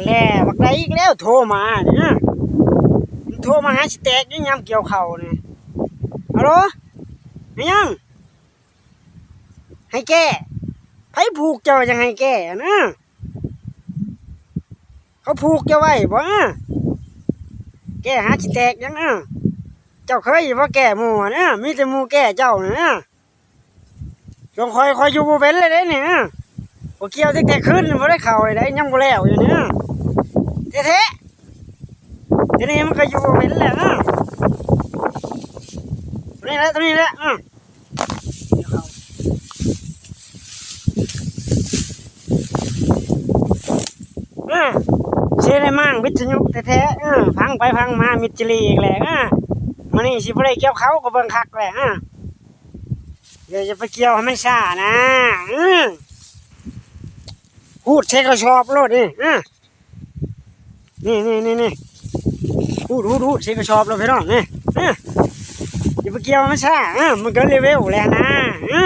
ແລ້ວບັກໃດອີກແລ້ວໂທມານີ້ນະ ມັນໂທມາຫາຊິແຕກຢູ່ຍາມກ່ຽວເຂົ້ານີ້. ຮັລໂຫຼ ແມ່ນຫຍັງ? ໃຫ້ແກ້? ໃຜຜູກເຈົ້າຈັ່ງໃຫ້ແກ້ນະ? ເຂົາຜູກເຈົ້າໄວ້ບໍ່? ແກ້ຫາຊິແຕກຫຍັງ? ເຈົ້າເຄີຍຢູ່ບໍ່ແກ້ໝູ່ນະ? ມີແຕ່ໝູ່ແກ້ເຈົ້ານະ. ຊ່ວງຂ້ອຍ ຂ້ອຍຢູ່ບໍ່ເປັນເລີຍເດ້ນີ້. ຂ້ອຍກ່ຽວຕັ້ງແຕ່ຄືນບໍ່ໄດ້ເຂົ້າເລີຍເດ້ ຍັງບໍ່ແລ້ວຢູ່ນີ້ ແທ້ໆ. ທີນີ້ມັນກໍຢູ່ບໍ່ເປັນແລ້ວ. ຕົວນີ້ແຫຼະ ຕົວນີ້ແຫຼະ. ເອີ ຊິໄດ້ມ້າງວິທະຍຸແທ້ໆ. ເອີ ຟັງໄປຟັງມາມິດຈິລີອີກແລ້ວ. ເອີ ມື້ນີ້ຊິບໍ່ໄດ້ກ່ຽວເຂົ້າກໍເບິ່ງຄັກແລ້ວ. ເອີ ຢ່າ ຢ່າໄປກ່ຽວໃຫ້ມັນຊ້ານະ. ເອີ ຮູດໃສ່ກະສອບໂລດນີ້. ເອີ ນີ້ໆໆໆ ຮູດໆໆ ໃສ່ກະສອບໂລດພີ່ນ້ອງນີ້. ເອີ ຢ່າໄປກ່ຽວໃຫ້ມັນຊ້າ. ເອີ ມັນເກີນເລເວວແລ້ວນະ. ເອີ